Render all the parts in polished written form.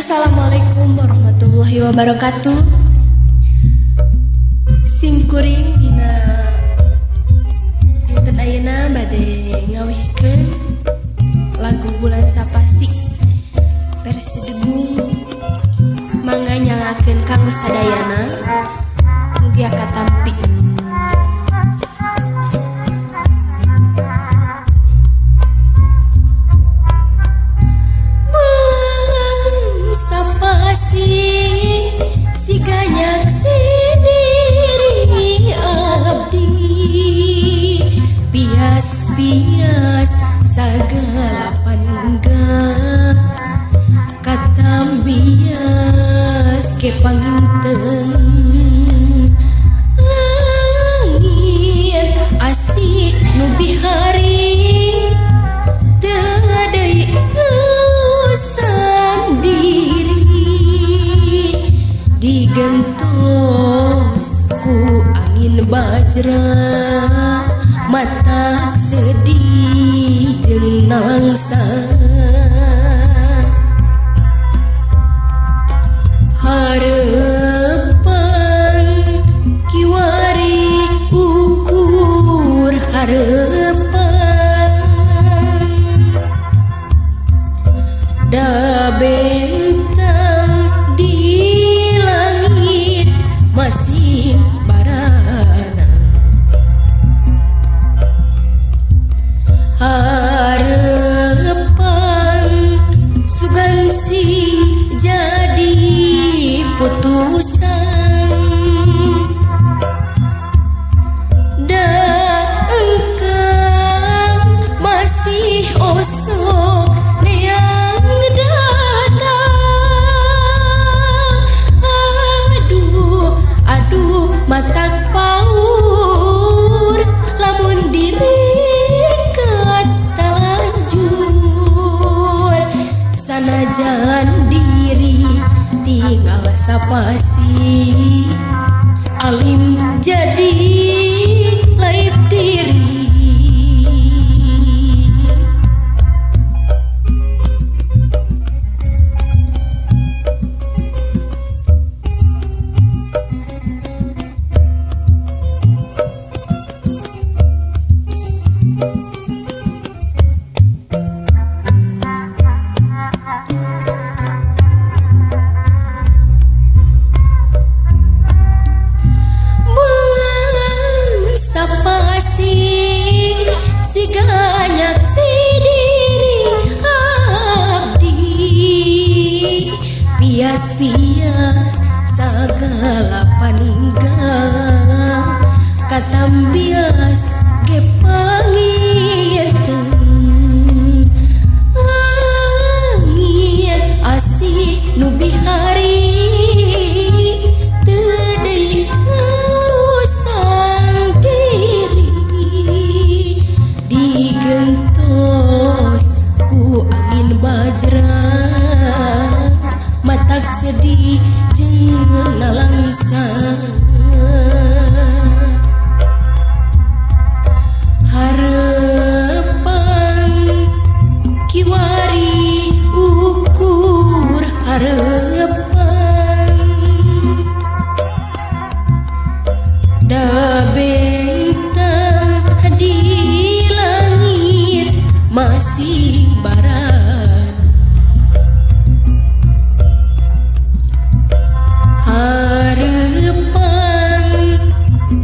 Assalamualaikum warahmatullahi wabarakatuh. Sim kuring dina dinten ayeuna bade ngawihkeun lagu Bulan Sapasi versi degung. Mangga nyanggakeun kanggo sadayana, mugia katampi. Bulan sapasi siga nyaksi diri abdi, bias-bias sagala paninggal katambias ke panginten. Angin asih nu bihari teu deui ngurusan diri, digentos ku angin bajra, matak sedih jeung nalangsa. Harepan kiwari ukur harepan, da bentang di langit masih barana. Harepan sugan sing jadi putusan, da engkang masih osok neang datang. Aduh aduh, matak paur lamun diri katalanjur, sanajan diri tinggal sapasi, alim jadi laib diri. Bulan sapasi siga nyaksi diri abdi, bias-bias sagala paninggal katambias ge panginten. Angin asih nu bihari teu deui ngalusan diri, digentos ku angin bajra, matak sedih jeung nalangsa. Harepan kiwari ukur harepan, da bentang di langit masih baran. Harepan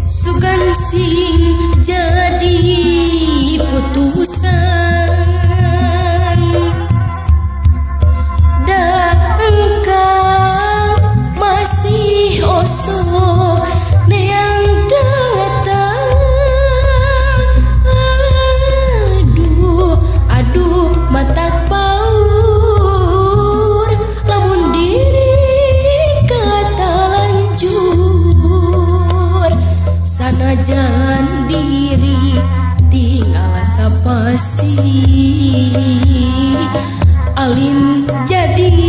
sugan sing jadi putusan, da engkang masih osok neang datang. Aduh aduh, matak paur lamun diri katalanjur, sanajan diri tinggal sapasi, alim jadi